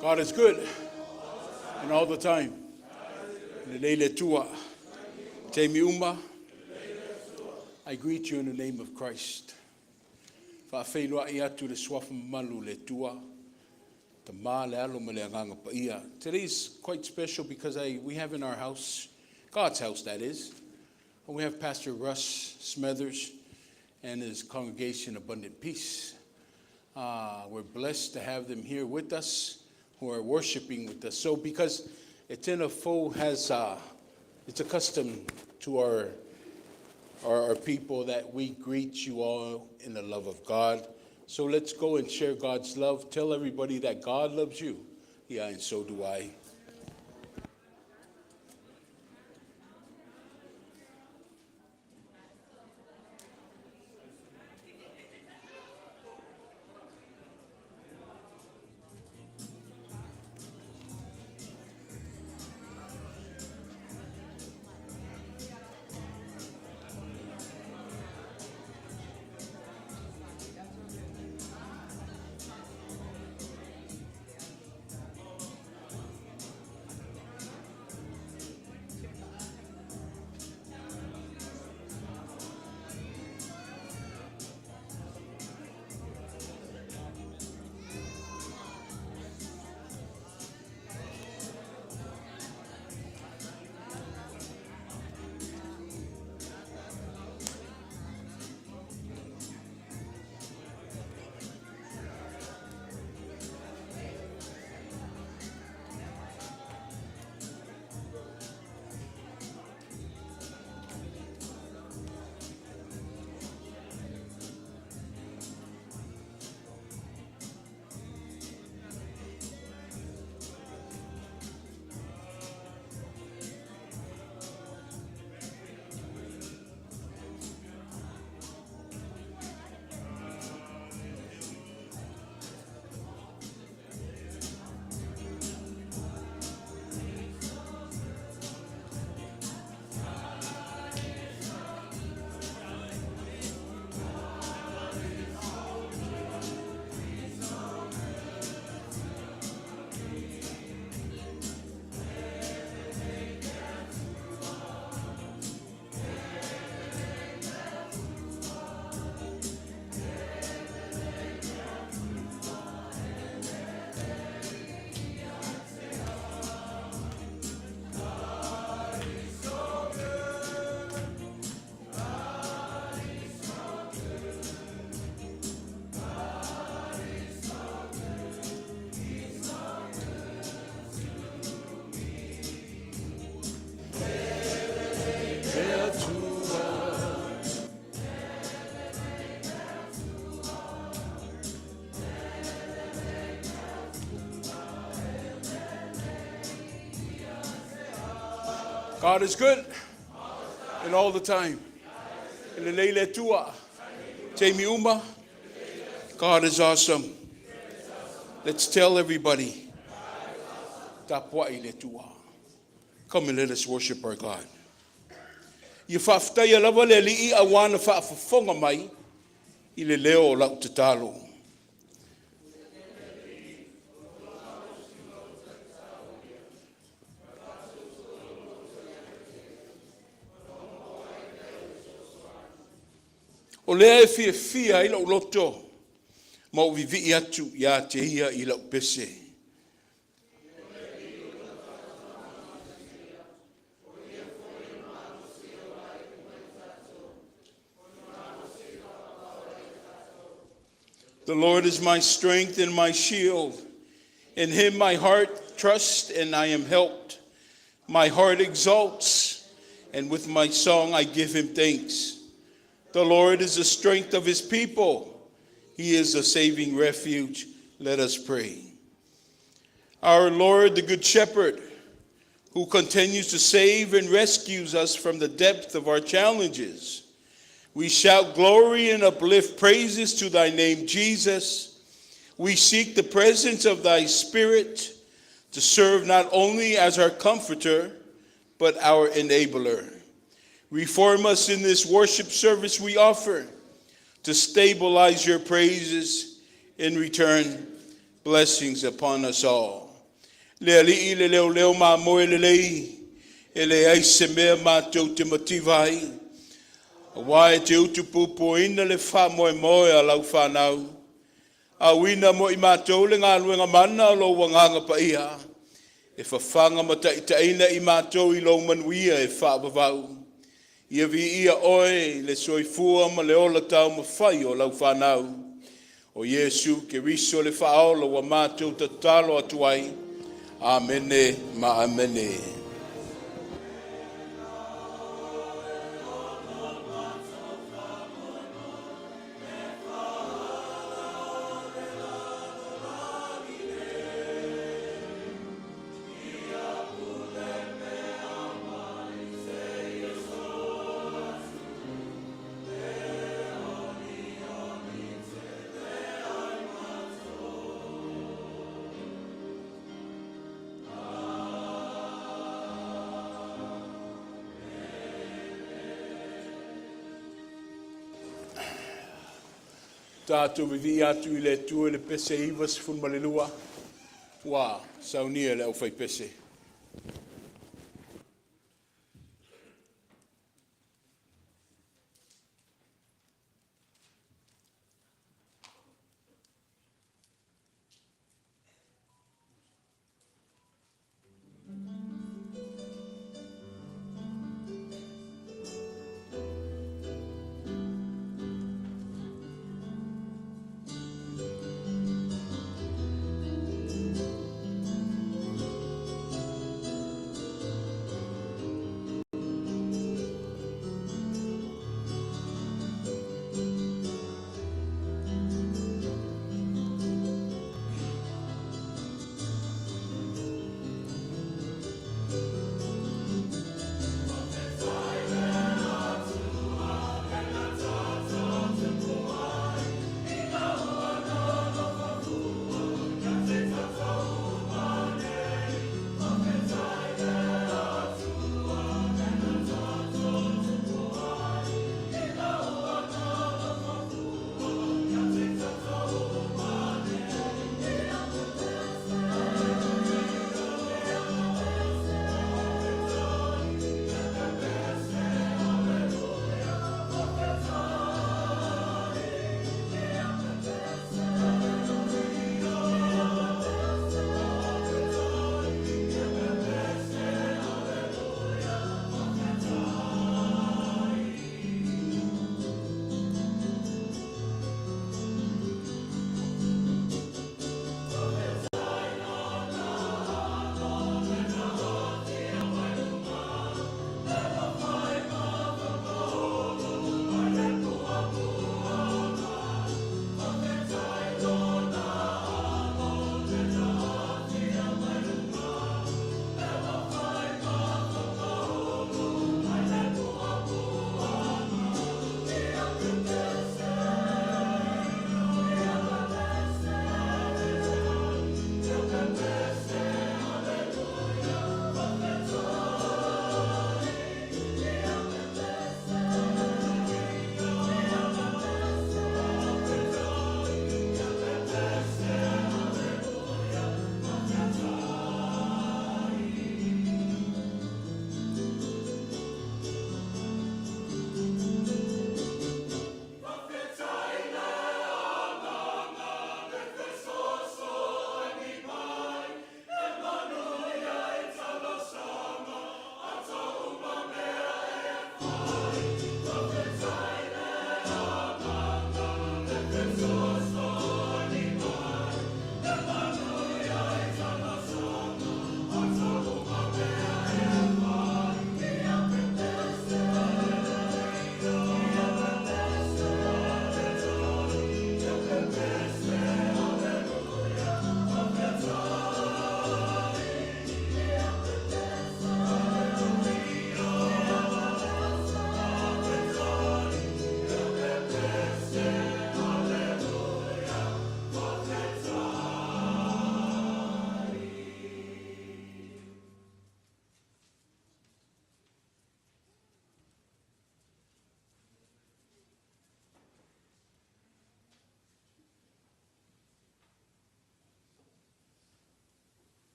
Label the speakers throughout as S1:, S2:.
S1: God is good and all the time. Lelei le Atua. Taimi uma. I greet you in the name of Christ. Faafeiloai atu i le suafa mamalu o le Atua. Tama le Alo ma le Agaga Paia. Today is quite special because we have in our house, God's house that is, we have Pastor Russ Smethers and his congregation, Abundant Peace. We're blessed to have them here with us, who are worshiping with us. So because Etena Fo has, it's a custom to our people that we greet you all in the love of God. So let's go and share God's love. Tell everybody that God loves you. Yeah, and so do I. God is good and all the time. Lelei le Atua. Taimi uma. God is awesome. Let's tell everybody. Tapuai le Atua. Come and let us worship our God. Ia faafetaia lava le Alii auā na faafofoga mai i le leo o lau tatalo. O lea e fiafia ai lou loto ma ou vivii atu ia te ia i lau pese. The Lord is my strength and my shield. In him my heart trusts and I am helped. My heart exalts, and with my song I give him thanks. The Lord is the strength of his people. He is a saving refuge. Let us pray. Our Lord, the Good Shepherd, who continues to save and rescues us from the depth of our challenges. We shout glory and uplift praises to thy name, Jesus. We seek the presence of thy Spirit to serve not only as our comforter, but our enabler. Reform us in this worship service we offer to stabilize your praises. In return, blessings upon us all. Le Alii le leoleo mamoe lelei, e leai se mea matou te mativa ai, aua e te utupupuina le faamoemoe a lau fanau. Auina mo i matou le galuega mana o lou Agaga Paia e fafaga ma taitaiina i matou i lou manuia e faavavau. Ia viia Oe i le soifua ma le ola taumafai o lau fanau. O Iesu Keriso le Faaola ua matou tatalo atu ai. Amene ma amene. Tatou vivii atu i le Atua i le pese 92 ua saunia e le aufaipese.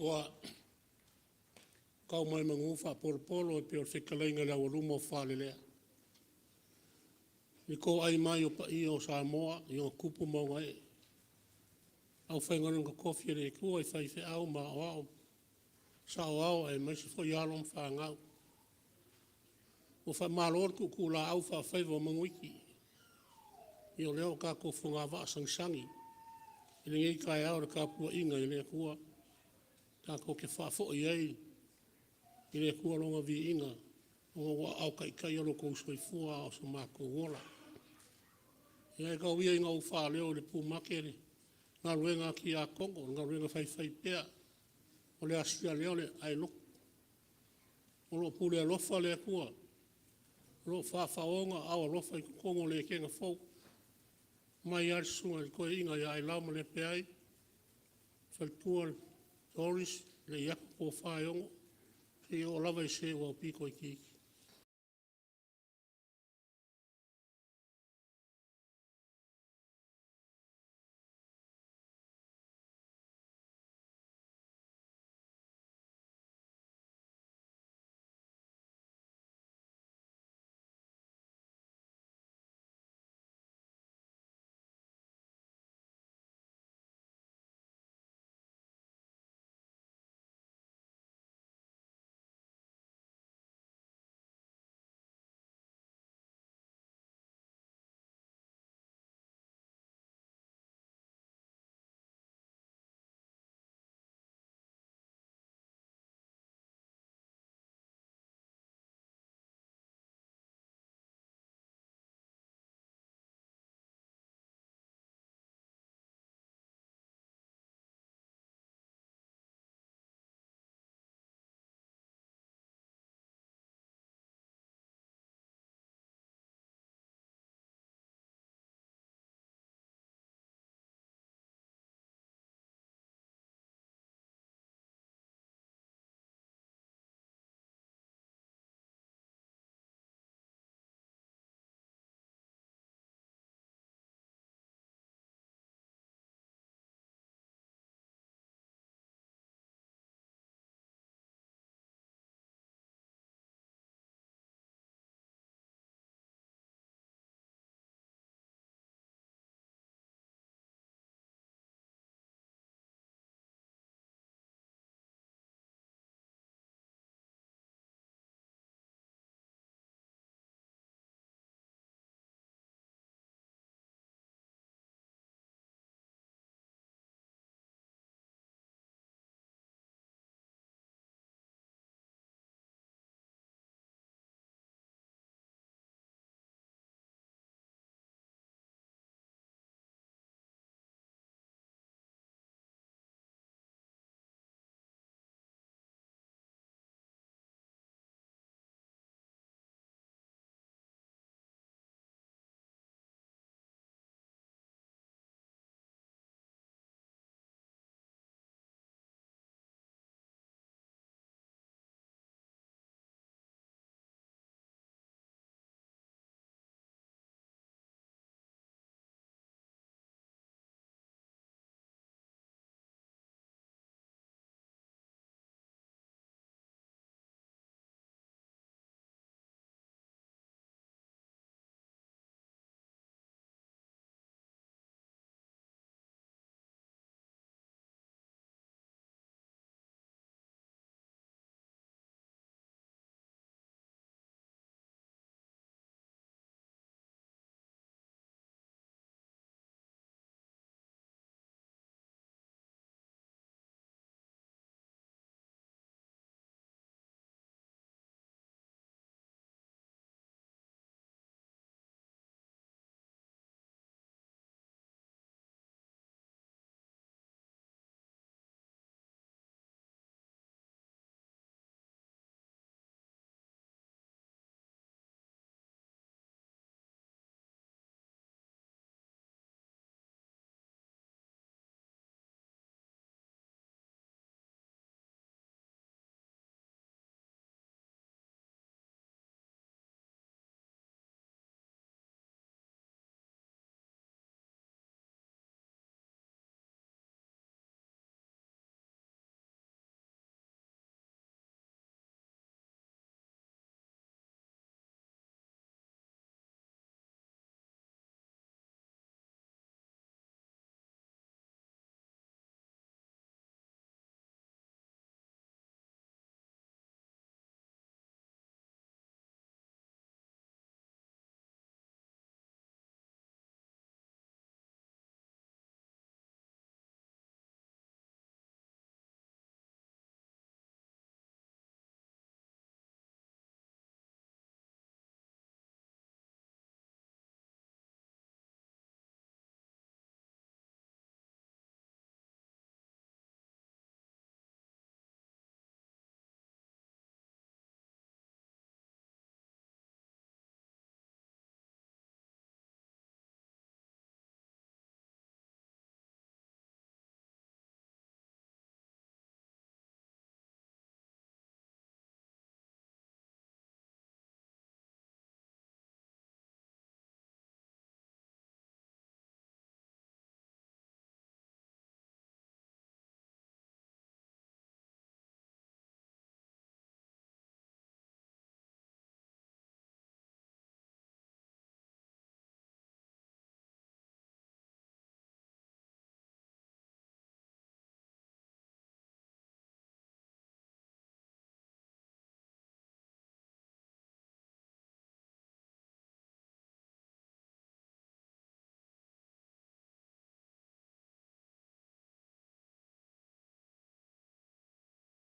S2: Ua tau mai i manu faapolopolo e pei o le fetalaiga i le Aualuma o Falelea i le toai mai o paia o Samoa i ona tupu ma ona ee, aufaigaluega totofi a le Atua i faifeau ma aoao, saoao aemaise foi alo ma fanau. Ua faamalo le tuutuulaau faafaiva o Manuiti. Ia o lea ua tatou fogavaa sagisagi i lenei taeao i le tapuaiga i le Atua tatou te faafoi ai i le Atua Lona viiga ona ua aao taitai lo outou soifua a o so matou ola. Ia tau ia ina ou faaleo i le pumate le galuega a Tiakono, le galuega faifaipea o le asia lea o le aelotu. O lo o pule alofa le Atua o lo o faafaoa Ona aao alofa i totonu o le Etena fou, mai lava i le Susuga i le Toeaina ia Ailao Malepeai, faletua Doris Leiato Tofaeono, seia oo lava i se ua aupito itiiti.